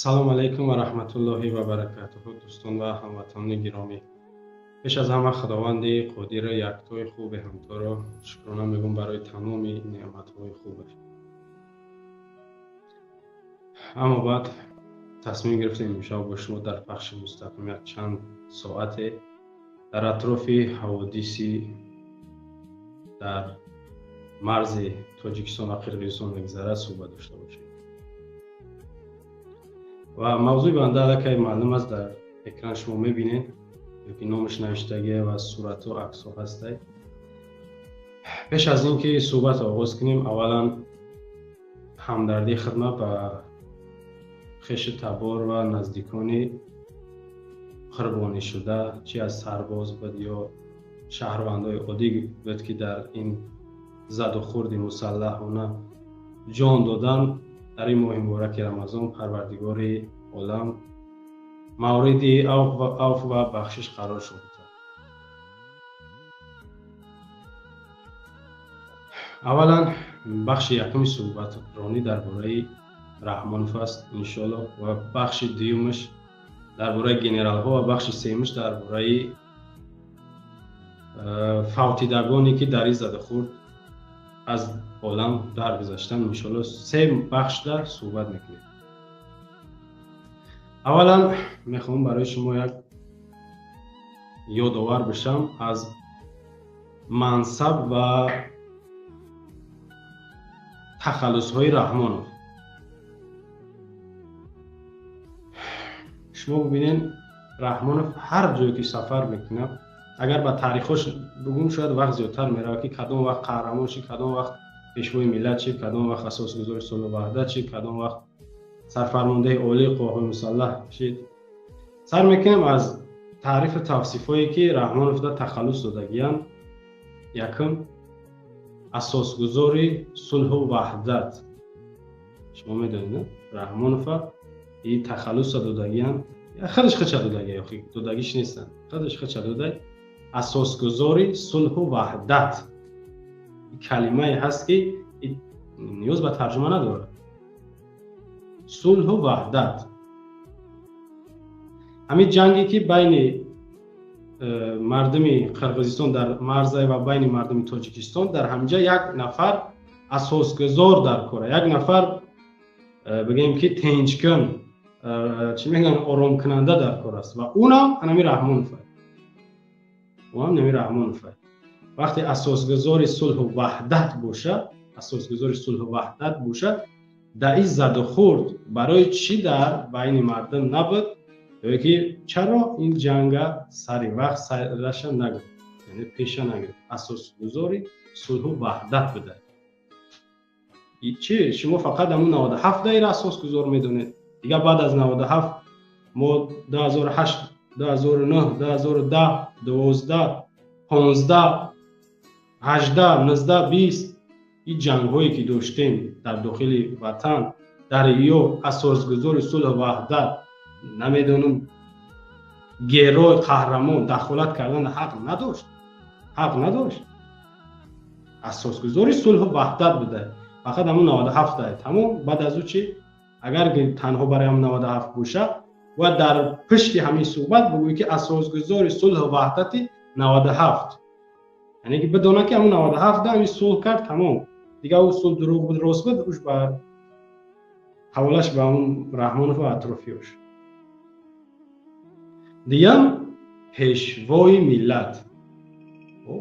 Салом алейкум ва раҳматуллоҳи ва баракатуҳу, дӯстон ва ҳамватанони гиромӣ. Пеш аз ҳама Худованди қодири яктои хуби ҳамторо шукрона мегӯм барои тамоми неъматҳои хубаш. Аммо баъд тасмим гирифтем имшаб бо шумо дар пахши мустақим як чанд соате дар атрофи ҳаводиси дар марзи Тоҷикистон ва Қирғизистон мегузарад суҳбат дошта бошем. Ва мавзӯи банда аллакай маълум аст, дар экран шумо мебинед, ёки номаш навиштагия ва сурату аксҳо ҳастай. Пеш аз ин ки суҳбат оғоз кунем, аввалан ҳамдардии хидмат ба хешу табор ва наздикони қурбонишуда, чи аз сарбоз буд ё шаҳрвандои оддӣ буд, ки дар ин заду хурди мусаллаҳона ҷон додан дар ин моҳи мубораки Рамазон, Парвардигори олам мавриди авф ва бахшиш қарор шуд. Аввалан бахши якуми суҳбатронӣ дар бораи Раҳмонов аст, иншоаллоҳ, ва бахши дуюмаш дар бораи генералҳо ва бахши сеюмаш дар бораи фавтидагоне ки дар ин задухурд аз олам даргузаштан. Иншоаллоҳ се бахшда суҳбат мекунем. Аввалан мехоҳам барои шумо як ёдовар бишам аз мансаб ва тахаллусҳои Раҳмонов. Шумо бибинед, Раҳмонов ҳар ҷое ки сафар мекунад, агар ба таърихош бигӯм, шояд вақт зиёдтар меравад, ки кадом вақт қаҳрамон шид, кадом вақт пешвои миллат шид, кадом вақт асосгузори сулҳу ваҳдат шид, кадом вақт сарфармондаи олии қувваҳои мусаллаҳ шид. Сар мекунем аз таърифу тавсифҳое ки Раҳмонов да тахаллус додагиянд. Якум, асосгузори сулҳу ваҳдат. Шумо медонед, Раҳмонова и тахаллуса додагиянд, худаш худша додагия, додагиш нестанд, худаш худша додай. Асосгузори сулҳу ваҳдат калимае ҳаст, ки ниёз ба тарҷума надорад. Сулҳу ваҳдат ҳамин ҷанге ки байни мардуми Қирғизистон дар марза ва байни мардуми Тоҷикистон, дар ҳаминҷа як нафар асосгузор дар кора, як нафар бигӯем ки тинҷкун, чӣ мегӯянд, оромкунанда дар кор аст, ва унам ҳанами Раҳмонов. Ӯам нами Раҳмонов. Вақте асосгузори сулҳу ваҳдат боша, асосгузори сулҳу ваҳдат боша, дар ин задухурд барои чӣ дар байни мардум набуд, ё ки чаро ин ҷанга сари вақт сараша нагирифт, яъне пеша нагирифт? Асосгузори сулҳу ваҳдат буда. Чи шумо фақат ҳамун 97 даира асосгузор медонед? Дигар баъд аз 97 мо 2008, 2009, 2010, 12, 15, 18, 19, 20 ин ҷангҳое ки доштем дар дохили ватан, дар ё асосгузори сулҳу ваҳдат, намедонам, герой, қаҳрамон дахолат кардан ҳақ надошт, ҳақ надошт. Асосгузори сулҳу ваҳдат буда фақат ҳамун 97 дай тамом. Баъд аз ӯ чи? Агар танҳо барои ҳамун 97 боша, бояд дар пушти ҳамин суҳбат бигӯӣ ки асосгузори сулҳу ваҳдати 97, яъне ки бидонад ки ҳамун 97 да ҳамин сулҳ кард, тамом. Дигар ӯ сулҳ дурӯғ буд, рост буд, уш ба ҳаволаш ба ҳамун Раҳмонов ва атрофиёш. Диям, пешвои миллат,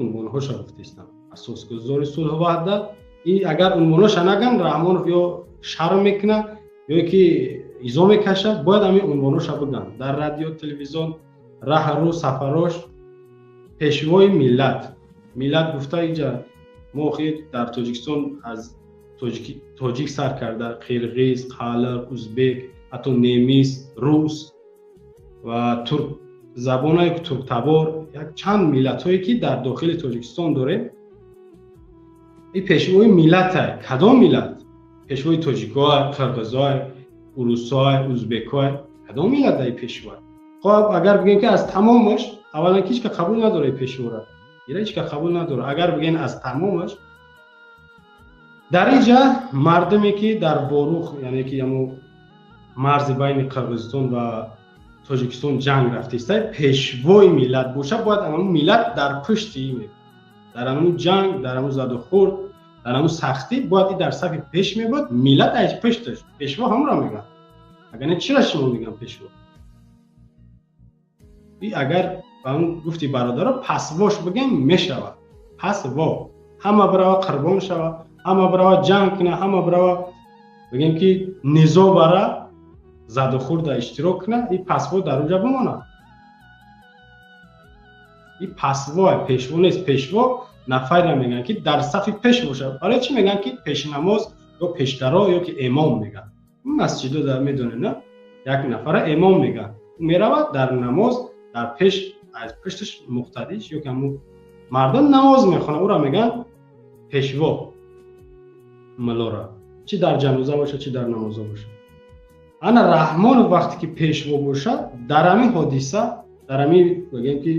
унвонҳоша гуфтистам, асосгузори сулҳу ваҳдат. И агар унвонҳоша наган, Раҳмонов ё шарм мекунад, ё ки изо мекашад. Бояд ҳамин унвонҳоша биган дар радио, телевизион, раҳру сафарош. Пешвои миллат, миллат гуфта инҷа мо охир дар Тоҷикистон аз тоҷик сар карда қирғиз, қалиқ, узбек, ҳатто немис, рус ва турк забонае, турктабор, як чанд миллатҳое ки дар дохили Тоҷикистон дорем. Ин пешвои миллата кадом миллат? Пешвои тоҷикой, қирғизой, урусой, узбекой, кадом миллат дар пешвой? Хоб, агар бигӯем ки аз тамомаш, аввалан ки ҳеч ка қабул надорад пешвора, ира ҳеч ка қабул надорад. Агар бигӯем аз тамомаш, дар инҷа мардуме ки дар Ворух, яъне ки ҳамун Марзи байни Қирғизистон ва Тоҷикистон ҷанг рафтиста, пешвои миллат боша, бояд анамун миллат дар пушти ин, дар анамун ҷанг, дар анамун задухӯрд, дар анамун сахтӣ бояд и дар сафи пеш мебуд, миллат аз пушташ. Пешво ҳамонро мегӯянд. Агар не, чира шумо мегӯям пешво? И агар ба он гуфти бародаро пасвош бигем, мешавад. Пасво. Ҳама бирава қурбон шава, ҳама бирава ҷанг куна, ҳама бирава бигем ки низо бара задухӯрда иштирок кунад, и пасво дар онҷа бимонад. И пасво пешво нест. Пешво нафарро мегӯянд ки дар сафи пеш бошад. Барои чӣ мегӯянд ки пешнамоз ё пешдаро ё ки имом мегӯянд? Масҷидо медонем, на? Як нафара имом мегӯянд. Ӯ меравад дар намоз дар пеш, аз пушташ муқтадиш ё ки ҳамун мардум намоз мехонад, ӯро мегӯянд пешво, муллора. Чӣ дар ҷаноза бошад, чӣ дар намоза бошад. Ана Раҳмонов вақте ки пешво бошад, дар ҳамин ҳодиса, дар ҳамин бигем ки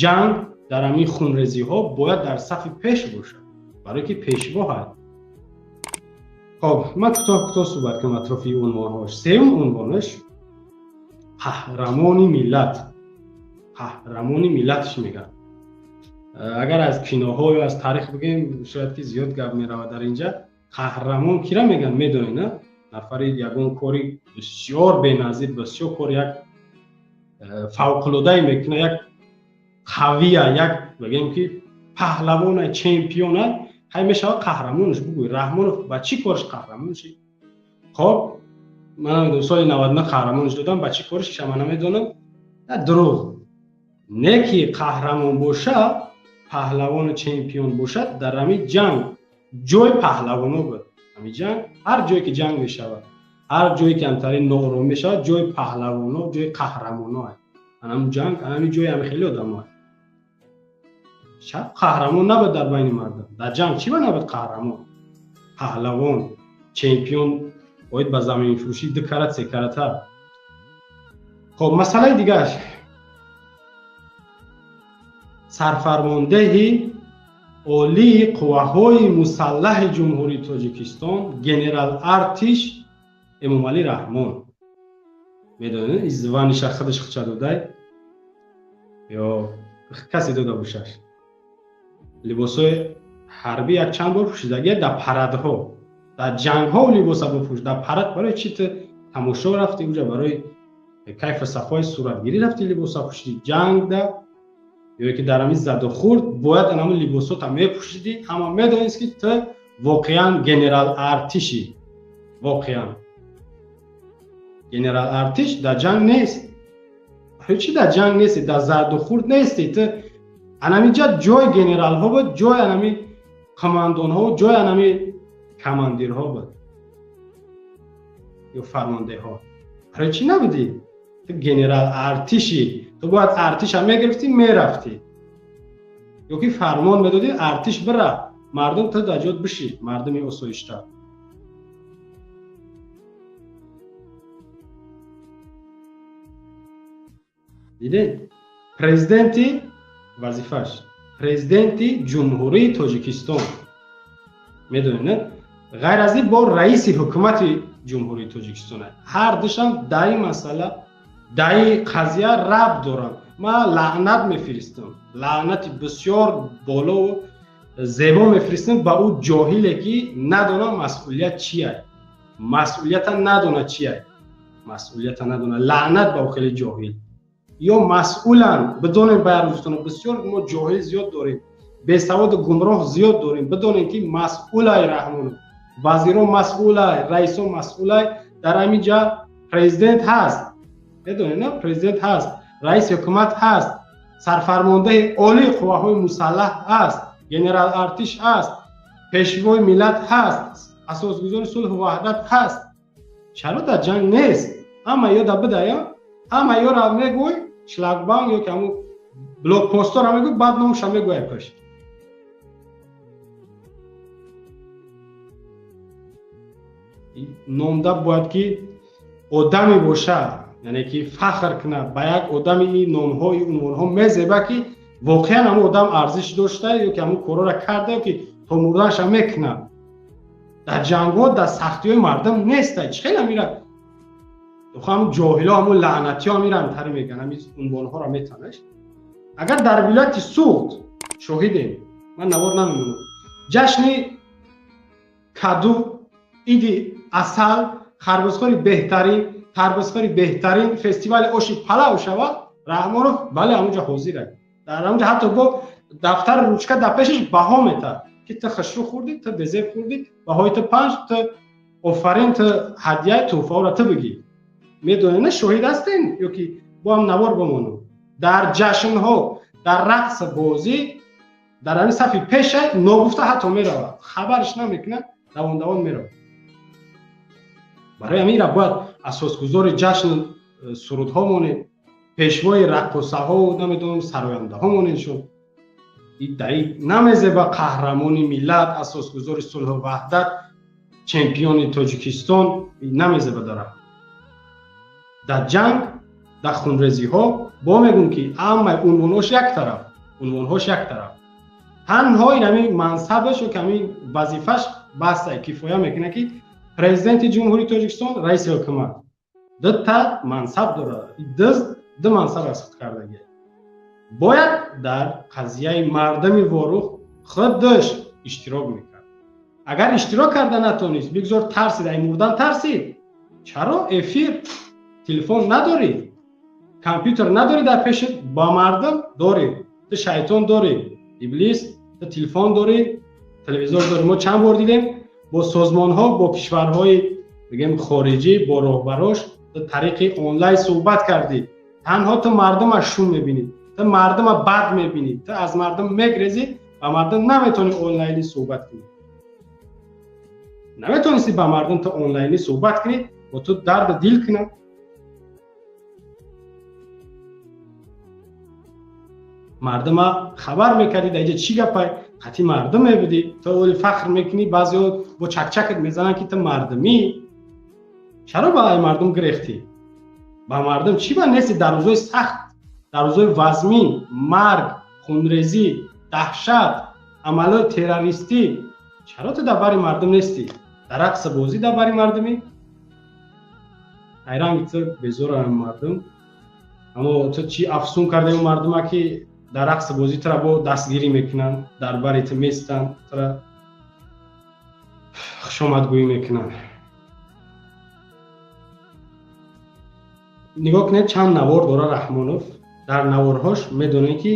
ҷанг, дар ҳамин хунрезиҳо бояд дар сафи пеш бошад, барое ки пешво ҳаст. Хоб, ман кӯтоҳ кӯтоҳ суҳбат кунам атрофи унвонҳош. Сеюм унвонаш қаҳрамони миллат. Қаҳрамони миллатш мегӯянд. Агар аз киноҳо ё аз таърих бигем, шояд ки зиёд гап меравад дар инҷа. Қаҳрамон кира мегӯянд, медонед, на? Нафари ягон кори бисёр беназир, бисёр кор як фавқулодае мекунад, як қавия, як бигем ки паҳлавона, чемпиона, ҳай мешавад қаҳрамонаш. Бугӯй, Раҳмонов ба чӣ кораш қаҳрамон шид? Хоб, ман намедонам, соли 99 қаҳрамонш додам, ба чӣ кораш ша ман намедонам. На, дурӯғ. Не ки қаҳрамон боша, паҳлавону чемпион бошад, дар ҳамин ҷанг ҷои паҳлавоно буд. Ҳамин ҷанг, ҳар ҷое ки ҷанг мешавад, ҳар ҷое ки ҳамтарин ноором мешавад, ҷои паҳлавоно, ҷои қаҳрамоно аст. Анам ҷанг, анами ҷои ҳами хеле одамо аст. Шаб қаҳрамон набуд дар байни мардум. Дар ҷанг чӣ ба набуд қаҳрамон? Паҳлавон, чемпион оид ба заминфурӯшӣ 2 карат, 3 карата. Хоб, масъалаи дигараш сарфармондеҳи олии қувваҳои мусаллаҳи Ҷумҳурии Тоҷикистон генерал артиш Эмомалӣ Раҳмон. Медонед, ин званиша худаш худша додай ё касе дода бошаш? Либосҳои ҳарбӣ як чанд бор пӯшидагия дар парадҳо, дар ҷангҳо либоса бипӯш, дар парад барои чӣ ту тамошо рафтӣ уҷа, барои кайфу сафои суратгирӣ рафтӣ либоса пӯшидӣ? Ҷангда ё ки дар ҳамин задухӯрд бояд анамун либосота мепӯшидӣ, ҳама медонист ки ту воқеан генерал артишӣ. Воқеан генерал артиш дар ҷанг нест. Барои чӣ дар ҷанг нестӣ, дар зардухӯрд нестӣ? Ту анаминҷа ҷои генералҳо буд, ҷои анами командонҳо, ҷои анами командирҳо буд ё фармондеҳо. Барои чӣ набудӣ? Ту генерал артишӣ, ту бояд артиша мегирифтӣ, мерафтӣ, ё ки фармон медодӣ артиш бира, мардум ту дар ҷот бишӣ, мардуми осоишта. Дидед? Президенти вазифаш президенти Ҷумҳурии Тоҷикистон, медонед, не? Ғайр аз ин бо раиси ҳукумати Ҷумҳурии Тоҷикистон. Ҳар душам дар ин масъала, дар ин қазия рабт доранд. Ман лаънат мефиристам, лаънати бисёр болову зебо мефиристам ба ӯ ҷоҳиле ки надонад масъулият чиай, масъулията надонад чиай, масъулията надонад. Лаънат ба ӯ хеле ҷоҳил. Ё масъуланд, бидонем ба рӯзтон бисёр мо ҷоҳил зиёд дорем, бесаводу гумроҳ зиёд дорем. Бидонем ки масъулай Раҳмонов, вазиро масъулай, раисо масъулай. Дар ҳамин ҷа президент ҳаст, медонед, на? Президент ҳаст, раиси ҳукумат ҳаст, сарфармондаи олии қувваҳои мусаллаҳ ҳаст, генерал артиш ҳаст, пешвои миллат ҳаст, асосгузори сулҳу ваҳдат ҳаст. Чаро дар ҷанг нест? Ҳама ёда бидая, ҳама ёра мегӯй шлагбаум ё ки ҳамун блокпостора мегӯй, баъд номша мегӯяй пушт. Номда бояд ки одаме бошад, яъне ки фахр кунад ба як одами ин номҳо, ин унвонҳо мезеба ки воқеан ҳамун одам арзиш дошта ё ки ҳамун корҳоро карда ё ки то мурданша мекунад. Дар ҷангҳо, дар сахтиҳои мардум неста. Чӣ хеле амира Ҳам ҷоҳило, ҳамун лаънатиҳо миранд тари меган, ҳамин унвонҳоро метанаш. Агар дар вилояти Суғд шоҳидем, ман навор намемонам, ҷашни каду, иди асал, харбузхӯри беҳтарин, тарбузхӯри беҳтарин, фестивали оши палав шавад, Раҳмонов бале ҳамунҷо ҳозир аст. Дар ҳамунҷо ҳатто бо дафтару ручка дар пешаш баҳо метад, ки ту хушрӯ хӯрдӣ, ту безеб хӯрдӣ, баҳои ту 5, ту офарин, ту ҳадияи тӯҳфаҳоро ту бигир. Медонед, на шоҳид ҳастем ё ки бо ҳам навор бимонем. Дар ҷашнҳо, дар рақс бозӣ, дар ҳамин сафи пеша ногуфта ҳатто меравад, хабарш намекунад, давон давон меравад. Барои ҳамин ра бояд асосгузори ҷашн сурудҳо монед, пешвои раққосаҳо, намедонам, сарояндаҳо монед. Шуд дар намезеба қаҳрамони миллат, асосгузори сулҳу ваҳдат, чемпиони Тоҷикистон намезеба. Дар ҷанг, дар хунрезиҳо бо мегӯм, ки аммаи унвонҳош як тараф, унвонҳош як тараф, танҳо ин ҳамин мансабаш ё ки ҳамин вазифаш баста кифоя мекунад, ки президенти Ҷумҳурии Тоҷикистон, раиси ҳукумат дута мансаб дорад, дузд ду мансаб аз худ кардагӣ. Бояд дар қазияи мардами Ворух худаш иштирок мекард. Агар иштирок карда натонист, бигзор тарсид, ай мурдан тарсид. Чаро эфир телефон надорӣ, компютер надорӣ, дар пеши ба мардум дорӣ, ту шайтон дорӣ, иблис, ту телефон дорӣ, телевизор дорӣ. Мо чанд бор дидем бо созмонҳо, бо кишварҳои бигем хориҷӣ, бо роҳбарош ту тариқи онлайн суҳбат кардӣ. Танҳо ту мардума шум мебинӣ, ту мардума бад мебинӣ, ту аз мардум мегрезӣ, ба мардум наметавонӣ онлайнӣ суҳбат кунӣ. Наметавонисти ба мардум ту онлайнӣ суҳбат кунӣ, бо ту дарду дил кунад. Мардума хабар мекардӣ, дар инҷа чӣ гапай, қатъи мардум мебудӣ. Ту оли фахр мекунӣ, баъзеҳо бо чакчакат мезананд, ки ту мардумӣ. Чаро ба ай мардум гирехтӣ? Ба мардум чӣ ба нести дар рӯзҳои сахт, дар рӯзҳои вазмин, марг, хунрезӣ, даҳшат, амалҳои террористӣ? Чаро ту дар бари мардум нестӣ? Дар рақси бозӣ дар бари мардумӣ? Ҳайранги ту безорам мардум. Аммо ту чӣ афсун кардаи мардума, ки дар рақси бозӣ тура бо дастгирӣ мекунанд, дар бари ту местанд, тура хушомадгӯӣ мекунанд. Нигоҳ кунед, чанд навор дора Раҳмонов. Дар наворҳош медонед, ки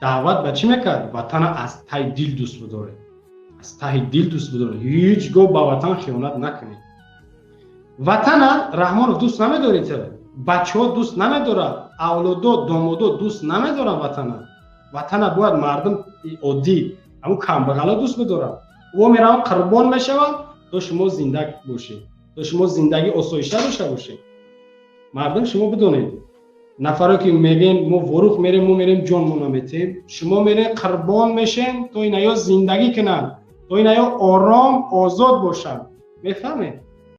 даъват ба чӣ мекард? Ватана аз таҳи дил дӯст бидоред, аз таҳи дил дӯст бидоред, ҳеҷ гоҳ ба ватан хиёнат накунед. Ватана Раҳмонов дӯст намедоред, бачаҳо дӯст намедорад, авлодо, домодо дӯст намедоранд ватана. Ватана бояд мардум оддӣ, ҳамун камбағало дӯст бидоранд. О мераванд қурбон мешаванд, то шумо зинда бошед, то шумо зиндагӣ осоишта дошта бошед. Мардум шумо бидонед, нафаре ки мегӯем мо Ворух мерем, мо мерем ҷонмона наметем, шумо мерем қурбон мешем, то инаё зиндагӣ кунанд, то инаё ором озод бошанд. Мефаҳмед?